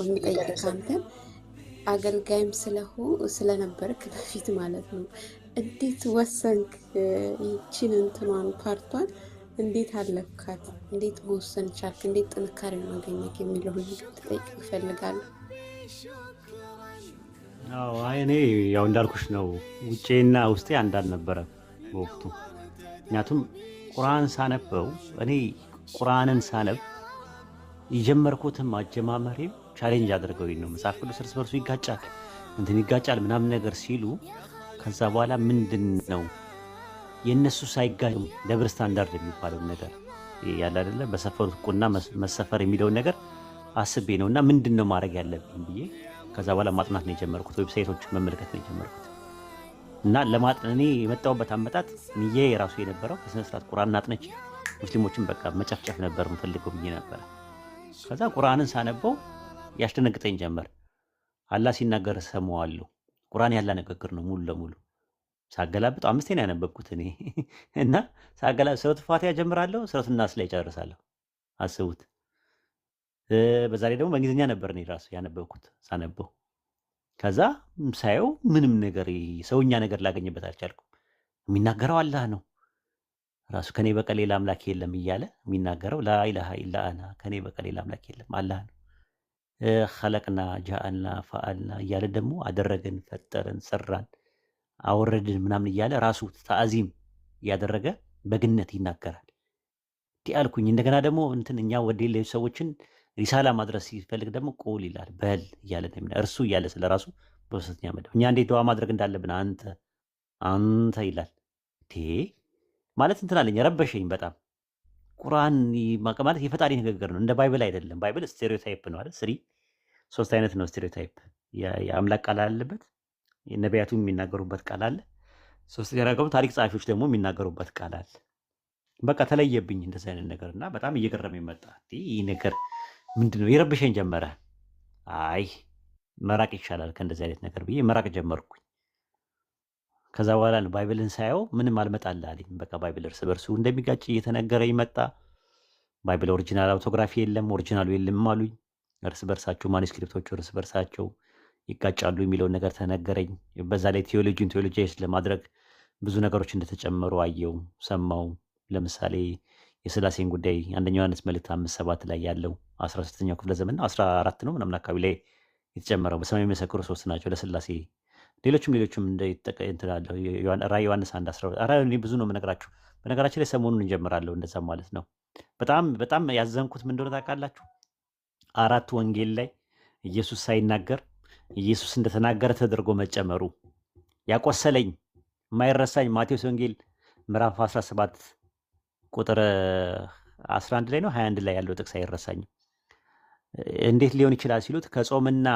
የምጠይቅህ አንተን አገልጋይም ስለነበርክ በፊት ማለት ነው። እንዴት ወሰንክ? ይቺን እንትኗን part ቷን እንዴት አለፍካት? እንዴት መወሰን ቻልክ? እንዴት ጥንካሬውን አገኘክ? የሚለውን ነገር ልጠይቅ እፈልጋለሁ። አዎ፣ አይ እኔ ያው እንዳልኩሽ ነው፣ ውጬና ውስጤ አንድ አልነበረም በወቅቱ። ምክንያቱም ቁርአን ሳነበው፣ እኔ ቁርአንን ሳነብ የጀመርኩትም አጀማመሬም challenge አድርገውኝ ነው። መጽሐፍ ቅዱስ እርስ በርሱ ይጋጫል፣ እንትን ይጋጫል ምናምን ነገር ሲሉ፣ ከዛ በኋላ ምንድን ነው የእነሱ ሳይጋጭ double standard የሚባለውን ነገር ያለ አይደለ፣ በሰፈሩት ቁና መሰፈር የሚለውን ነገር አስቤ ነው እና ምንድን ነው ማድረግ ያለብኝ ብዬ ከዛ በኋላ ማጥናት ነው የጀመርኩት። Website ኦች መመልከት ነው የጀመርኩት። እና ለማጥናት እኔ የመጣሁበት አመጣጥ ንያዬ የራሱ የነበረው በስነ ስርዓት ቁርአን አጥንቼ ሙስሊሞችን በቃ መጨፍጨፍ ነበር የምፈልገው ብዬ ነበረ። ከዛ ቁርአንን ሳነበው ያስደነግጠኝ ጀመር። አላህ ሲናገር ሰማዋለሁ። ቁርአን ያላ ንግግር ነው ሙሉ ለሙሉ። ሳገላብጥ አምስቴ ነው ያነበብኩት እኔ እና ሱረቱ ፋቲሃ ጀምራለሁ፣ ሱረቱ ናስ ላይ ጨርሳለሁ። አስቡት። በዛ ላይ ደግሞ በእንግሊዝኛ ነበር እኔ ራሱ ያነበብኩት ሳነበው። ከዛ ሳየው ምንም ነገር ሰውኛ ነገር ላገኝበት አልቻልኩም። የሚናገረው አላህ ነው ራሱ፣ ከኔ በቀር ሌላ አምላክ የለም እያለ የሚናገረው لا إله إلا أنا፣ ከኔ በቀር ሌላ አምላክ የለም አላህ ነው። خلقنا جعلنا فعلنا እያለ ደግሞ አደረግን፣ ፈጠርን፣ ሰራን፣ አወረድን ምናምን እያለ ራሱ تعظيم እያደረገ በግነት ይናገራል። እንዲህ አልኩኝ። እንደገና ደግሞ እንትን እኛ ወደ ሌሎች ሰዎችን رسالة ማድረስ ሲፈልግ ደግሞ قل ይላል፣ በል እያለ ነው፣ እርሱ እያለ ስለ ራሱ በሶስተኛ መደብ። እኛ እንዴት ዱዓ ማድረግ እንዳለብን አንተ አንተ ይላል። ማለት እንትን አለኝ፣ ረበሸኝ በጣም። ቁርአን ማለት የፈጣሪ ንግግር ነው፣ እንደ Bible አይደለም። Bible stereotype ነው አይደል? Three ሶስት አይነት ነው stereotype። የአምላክ ቃል አለበት፣ ነቢያቱ የሚናገሩበት ቃል አለ። ሶስተኛ ደግሞ ታሪክ ጸሐፊዎች ደግሞ የሚናገሩበት ቃል አለ። በቃ ተለየብኝ እንደዚህ አይነት ነገር እና በጣም እየገረመኝ መጣ። ይህ ነገር ምንድን ነው? ይረብሸኝ ጀመረ። አይ መራቅ ይሻላል ከእንደዚህ አይነት ነገር ብዬ መራቅ ጀመርኩኝ። ከዛ በኋላ ነው Bible ን ሳየው ምንም አልመጣልህ አለኝ። በቃ Bible እርስ በርሱ እንደሚጋጭ እየተነገረ ይመጣ። Bible original autography የለም፣ original ኡ የለም አሉኝ። እርስ በርሳቸው manuscript ኦቹ እርስ በርሳቸው ይጋጫሉ የሚለውን ነገር ተነገረኝ። በዛ ላይ theology ን theologize ለማድረግ ብዙ ነገሮች እንደተጨመሩ አየው፣ ሰማው። ለምሳሌ የስላሴን ጉዳይ አንደኛ ዮሐንስ መልእክት 5:7 ላይ ያለው 16ኛው ክፍለ ዘመን ነው፣ 14 ነው ምናምን አካባቢ ላይ የተጨመረው፣ በሰማይ የሚመሰክሩ ሶስት ናቸው ለስላሴ፣ ሌሎችም ሌሎችም እንደ ራዕይ ዮሐንስ 1:12። ኧረ እኔ ብዙ ነው የምነግራችሁ። በነገራችን ላይ ሰሞኑን እንጀምራለሁ እንደዛ ማለት ነው። በጣም በጣም ያዘንኩት ምን እንደሆነ ታውቃላችሁ? አራት ወንጌል ላይ ኢየሱስ ሳይናገር ኢየሱስ እንደተናገረ ተደርጎ መጨመሩ ያቆሰለኝ፣ የማይረሳኝ ማቴዎስ ወንጌል ምዕራፍ 17 ቁጥር 11 ላይ ነው፣ 21 ላይ ያለው ጥቅስ አይረሳኝም። እንዴት ሊሆን ይችላል ሲሉት ከጾምና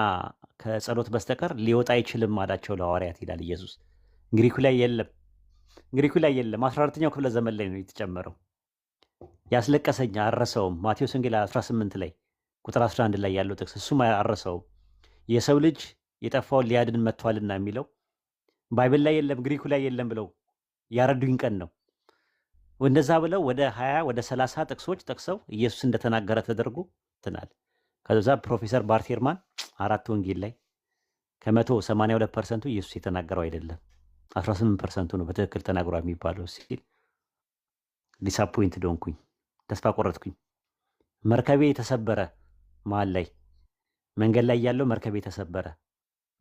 ከጸሎት በስተቀር ሊወጣ አይችልም አላቸው ለሐዋርያት ይላል ኢየሱስ። ግሪኩ ላይ የለም፣ ግሪኩ ላይ የለም። 14ኛው ክፍለ ዘመን ላይ ነው የተጨመረው። ያስለቀሰኝ አልረሳውም። ማቴዎስ ወንጌል 18 ላይ ቁጥር 11 ላይ ያለው ጥቅስ እሱም አልረሳውም። የሰው ልጅ የጠፋውን ሊያድን መጥቷልና የሚለው Bible ላይ የለም፣ ግሪኩ ላይ የለም ብለው ያረዱኝ ቀን ነው። እንደዛ ብለው ወደ 20 ወደ 30 ጥቅሶች ጠቅሰው ኢየሱስ እንደተናገረ ተደርጎ ትናል። ከዛ ፕሮፌሰር ባርት ኤርማን አራት ወንጌል ላይ ከ182% ኡ ኢየሱስ የተናገረው አይደለም፣ 18% ኡ ነው በትክክል ተናግሯል የሚባለው ሲል disappointed ሆንኩኝ፣ ተስፋ ቆረጥኩኝ። መርከቤ የተሰበረ መሀል ላይ፣ መንገድ ላይ ያለው መርከቤ ተሰበረ፣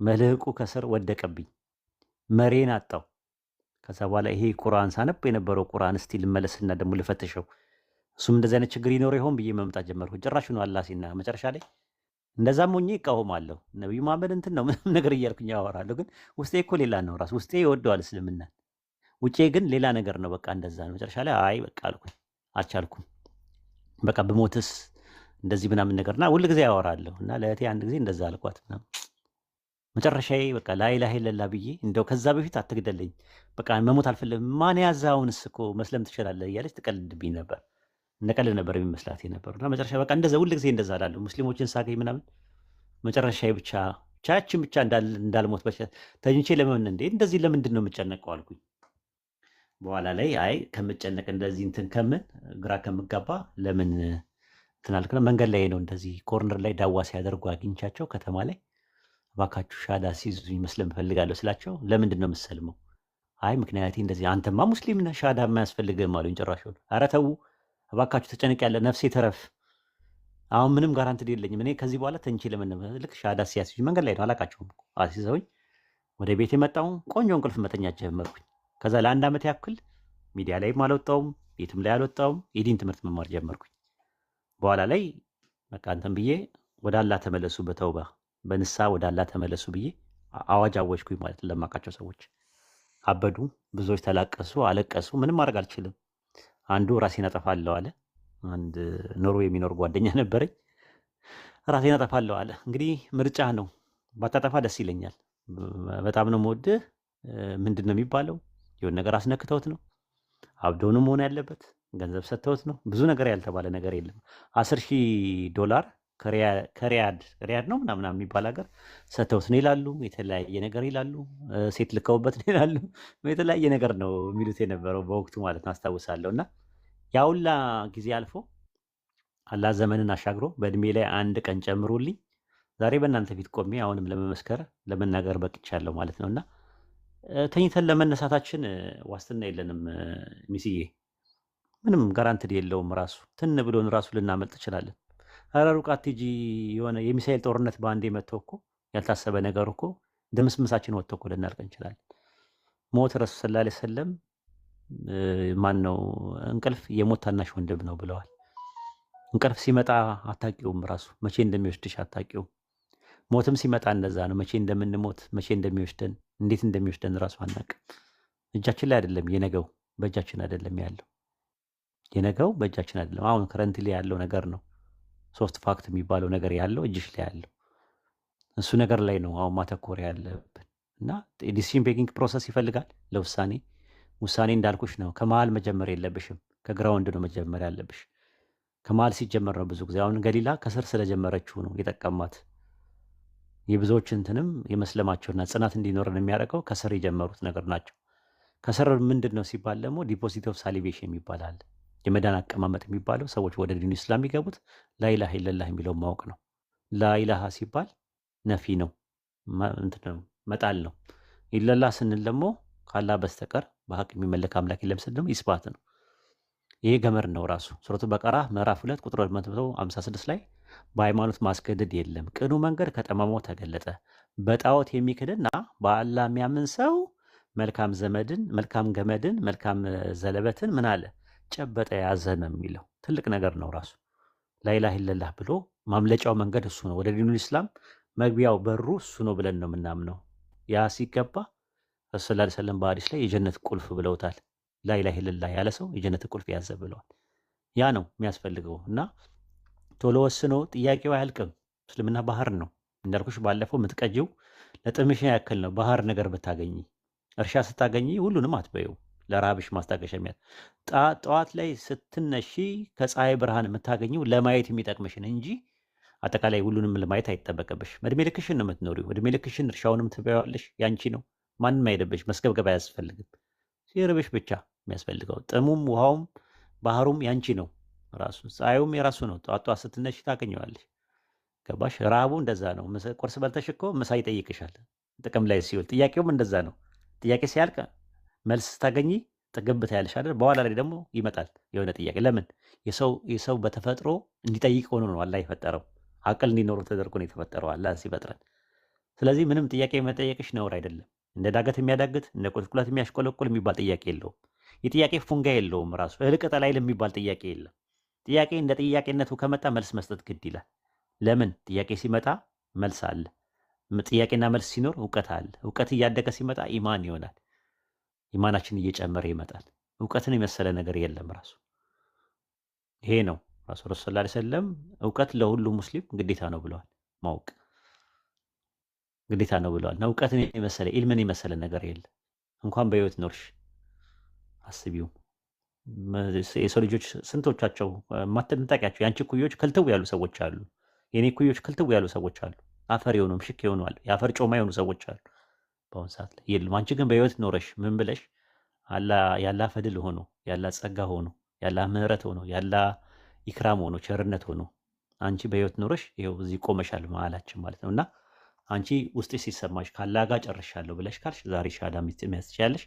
መልህቁ ከስር ወደቀብኝ፣ መሪዬን አጣው። ከዛ በኋላ ይሄ ቁርአን ሳነብ የነበረው ቁርአን እስቲ ልመለስና ደግሞ ልፈትሸው፣ እሱም እንደዚህ አይነት ችግር ይኖረው ይሆን ብዬ መምጣት ጀመርኩ። ጭራሹን አላህ ሲና መጨረሻ ላይ እንደዛም ሆኜ እቃወማለሁ። ነቢዩ መሐመድ እንትን ነው ምንም ነገር እያልኩኝ ያወራለሁ። ግን ውስጤ እኮ ሌላ ነው። ራሱ ውስጤ ይወደዋል እስልምናን፣ ውጬ ግን ሌላ ነገር ነው። በቃ እንደዛ ነው። መጨረሻ ላይ አይ በቃ አልኩኝ፣ አልቻልኩም። በቃ ብሞትስ እንደዚህ ምናምን ነገርና ሁል ጊዜ ያወራለሁ እና ለእህቴ አንድ ጊዜ እንደዛ አልኳት ምናምን፣ መጨረሻዬ በቃ لا إله إلا الله ብዬ እንደው ከዛ በፊት አትግደለኝ፣ በቃ መሞት አልፈለግም። ማን ያዘ አሁንስ እኮ መስለም ትችላለህ እያለች ትቀልድብኝ ነበር። እንደ ቀልድ ነበር የሚመስላት የነበሩ እና መጨረሻ በቃ እንደዛ ሁል ጊዜ እንደዛ እላለሁ። ሙስሊሞችን ሳገኝ ምናምን መጨረሻዬ ብቻ ቻችን ብቻ እንዳልሞት ተኝቼ ለምን እንዴ እንደዚህ ለምንድን ነው የምጨነቀው አልኩኝ። በኋላ ላይ አይ ከምጨነቅ እንደዚህ እንትን ከምን ግራ ከምጋባ ለምን ትናልክና መንገድ ላይ ነው እንደዚህ corner ላይ ዳዋ ሲያደርጉ አግኝቻቸው ከተማ ላይ እባካችሁ ሻሃዳ ሲይዙኝ መስለም እፈልጋለሁ ስላቸው፣ ለምንድን ነው የምትሰልመው? አይ ምክንያቴ እንደዚህ፣ አንተማ ሙስሊም ነህ ሻሃዳ የማያስፈልግህም አሉኝ። ጭራሽ ኧረ ተው እባካችሁ ተጨንቄያለሁ፣ ነፍሴ ተረፍ። አሁን ምንም guarantee የለኝም እኔ ከዚህ በኋላ ተኝቼ ለምን ልክ ሻሃዳ ሲያስይዙኝ መንገድ ላይ ነው አላውቃቸውም እኮ አስይዘውኝ ወደ ቤት የመጣው ቆንጆ እንቅልፍ መተኛት ጀመርኩኝ። ከዛ ለአንድ ዓመት ያክል ሚዲያ ላይም አልወጣውም፣ ቤትም ላይ አልወጣውም። የዲን ትምህርት መማር ጀመርኩኝ። በኋላ ላይ በቃ እንትን ብዬ ወደ አላህ ተመለሱ፣ በተውባ በንስሐ ወደ አላህ ተመለሱ ብዬ አዋጅ አወጅኩኝ ማለት ነው። ለማውቃቸው ሰዎች አበዱ፣ ብዙዎች ተላቀሱ፣ አለቀሱ። ምንም ማድረግ አልችልም። አንዱ ራሴን አጠፋለሁ አለ። አንድ ኖርዌይ የሚኖር ጓደኛ ነበረኝ። ራሴን አጠፋለሁ አለ። እንግዲህ ምርጫ ነው፣ ባታጠፋ ደስ ይለኛል። በጣም ነው የምወድህ። ምንድን ነው የሚባለው? የሆነ ነገር አስነክተውት ነው አብዶንም መሆን ያለበት ገንዘብ ሰጥተውት ነው። ብዙ ነገር ያልተባለ ነገር የለም። $10,000 ከሪያድ ሪያድ ነው ምናምን የሚባል ሀገር ሰጥተውት ነው ይላሉ። የተለያየ ነገር ይላሉ። ሴት ልከውበት ነው ይላሉ። የተለያየ ነገር ነው የሚሉት የነበረው በወቅቱ ማለት ነው፣ አስታውሳለሁ። እና ያ ሁላ ጊዜ አልፎ አላህ ዘመንን አሻግሮ በእድሜ ላይ አንድ ቀን ጨምሮልኝ ዛሬ በእናንተ ፊት ቆሜ አሁንም ለመመስከር ለመናገር በቅቻለሁ ማለት ነው። እና ተኝተን ለመነሳታችን ዋስትና የለንም ሚስዬ፣ ምንም guarantee የለውም። ራሱ ትን ብሎን ራሱ ልናመልጥ እንችላለን። ኧረ ሩቅ አትሂጂ፣ የሆነ የሚሳኤል ጦርነት በአንዴ መጥቶ እኮ ያልታሰበ ነገር እኮ ድምስምሳችን ወጥቶ እኮ ልናልቅ እንችላለን። ሞት ረሱል ሰለላሁ ዐለይሂ ወሰለም ማን ነው እንቅልፍ የሞት ታናሽ ወንድም ነው ብለዋል። እንቅልፍ ሲመጣ አታውቂውም፣ ራሱ መቼ እንደሚወስድሽ አታውቂውም። ሞትም ሲመጣ እንደዛ ነው። መቼ እንደምንሞት መቼ እንደሚወስደን እንዴት እንደሚወስደን ራሱ አናውቅም። እጃችን ላይ አይደለም የነገው፣ በእጃችን አይደለም ያለው የነገው በእጃችን አይደለም። አሁን currently ያለው ነገር ነው soft fact የሚባለው ነገር ያለው እጅሽ ላይ ያለው እሱ ነገር ላይ ነው አሁን ማተኮር ያለብን። እና decision making process ይፈልጋል ለውሳኔ። ውሳኔ እንዳልኩሽ ነው፣ ከመሀል መጀመር የለብሽም፣ ከ ground ነው መጀመር ያለብሽ። ከመሀል ሲጀመር ነው ብዙ ጊዜ። አሁን ገሊላ ከስር ስለጀመረችው ነው የጠቀማት። የብዙዎች እንትንም የመስለማቸውና ጽናት እንዲኖረን የሚያደርገው ከስር የጀመሩት ነገር ናቸው። ከስር ምንድን ነው ሲባል ደግሞ deposit of salvation የሚባል አለ። የመዳን አቀማመጥ የሚባለው ሰዎች ወደ ዲኑ ኢስላም የሚገቡት ላኢላሃ ኢለላህ የሚለውን ማወቅ ነው። ላኢላሃ ሲባል ነፊ ነው፣ እንትን ነው፣ መጣል ነው። ኢለላህ ስንል ደግሞ ከአላህ በስተቀር በሀቅ የሚመለክ አምላክ የለም ስንል ደግሞ ኢስባት ነው። ይሄ ገመድ ነው ራሱ። ሱረቱ በቀራ ምዕራፍ 2 ቁጥር 156 ላይ በሃይማኖት ማስገደድ የለም፣ ቅኑ መንገድ ከጠማማው ተገለጠ። በጣዖት የሚክድና በአላህ የሚያምን ሰው መልካም ዘመድን፣ መልካም ገመድን፣ መልካም ዘለበትን ምን አለ ጨበጠ፣ ያዘ ነው የሚለው። ትልቅ ነገር ነው ራሱ። ላኢላሃ ኢለላህ ብሎ ማምለጫው መንገድ እሱ ነው። ወደ ዲኑል ኢስላም መግቢያው በሩ እሱ ነው ብለን ነው የምናምነው። ያ ሲገባ ረሱል ሰለላሁ ዐለይሂ ወሰለም በሐዲስ ላይ የጀነት ቁልፍ ብለውታል። ላኢላሃ ኢለላህ ያለ ሰው የጀነት ቁልፍ ያዘ ብለዋል። ያ ነው የሚያስፈልገው። እና ቶሎ ወስኖ ጥያቄው አያልቅም። እስልምና ባህር ነው እንዳልኩሽ ባለፈው የምትቀጂው ለጥምሽ ያክል ነው። ባህር ነገር ብታገኚ እርሻ ስታገኚ ሁሉንም አትበይው። ለረሃብሽ ማስታገሻ የሚያል ጠዋት ላይ ስትነሺ ከፀሐይ ብርሃን የምታገኘው ለማየት የሚጠቅምሽን እንጂ አጠቃላይ ሁሉንም ለማየት አይጠበቅብሽ። እድሜ ልክሽን ነው የምትኖሪው። እድሜ ልክሽን እርሻውንም ትበያዋለሽ፣ ያንቺ ነው። ማንም አይደብሽ። መስገብገብ አያስፈልግም። ሲርብሽ ብቻ የሚያስፈልገው ጥሙም፣ ውሃውም፣ ባህሩም ያንቺ ነው። ራሱ ፀሐዩም የራሱ ነው። ጠዋት ጠዋት ስትነሺ ታገኘዋለሽ። ገባሽ? ረሃቡ እንደዛ ነው። ቁርስ በልተሽ እኮ ምሳ ይጠይቅሻል ጥቅም ላይ ሲውል። ጥያቄውም እንደዛ ነው። ጥያቄ ሲያልቅ መልስ ስታገኚ ጥግብ ታያለሽ አይደል? በኋላ ላይ ደግሞ ይመጣል የሆነ ጥያቄ። ለምን የሰው በተፈጥሮ እንዲጠይቅ ሆኖ ነው አላህ የፈጠረው። አቅል እንዲኖረው ተደርጎ ነው የተፈጠረው አላህ ሲፈጥረን። ስለዚህ ምንም ጥያቄ መጠየቅሽ ነውር አይደለም። እንደ ዳገት የሚያዳግት እንደ ቁልቁለት የሚያሽቆለቁል የሚባል ጥያቄ የለውም። የጥያቄ ፉንጋ የለውም። ራሱ እህል ቅጠል አይልም የሚባል ጥያቄ የለም። ጥያቄ እንደ ጥያቄነቱ ከመጣ መልስ መስጠት ግድ ይላል። ለምን ጥያቄ ሲመጣ መልስ አለ። ጥያቄና መልስ ሲኖር እውቀት አለ። እውቀት እያደገ ሲመጣ ኢማን ይሆናል። ኢማናችን እየጨመረ ይመጣል። እውቀትን የመሰለ ነገር የለም። ራሱ ይሄ ነው ራሱ ረሱል ሰለላሁ ዐለይሂ ወሰለም እውቀት ለሁሉም ሙስሊም ግዴታ ነው ብለዋል። ማወቅ ግዴታ ነው ብለዋል። እና እውቀትን የመሰለ ኢልምን የመሰለ ነገር የለም። እንኳን በህይወት ኖርሽ አስቢው። የሰው ልጆች ስንቶቻቸው ማትንጠቂያቸው የአንቺ ኩዮች ክልትው ያሉ ሰዎች አሉ። የኔ ኩዮች ክልትው ያሉ ሰዎች አሉ። አፈር የሆኑ ምሽክ የሆኑ አሉ። የአፈር ጮማ የሆኑ ሰዎች አሉ። በአሁን ሰዓት ላይ የሉም። አንቺ ግን በህይወት ኖረሽ ምን ብለሽ ያላ ፈድል ሆኖ ያላ ጸጋ ሆኖ ያላ ምህረት ሆኖ ያላ ኢክራም ሆኖ ቸርነት ሆኖ አንቺ በህይወት ኖረሽ ይኸው እዚህ ቆመሻል መሀላችን ማለት ነው። እና አንቺ ውስጥሽ ሲሰማሽ ካላህ ጋር ጨርሻለሁ ብለሽ ካልሽ ዛሬ ሻሃዳ መያዝ ትችያለሽ።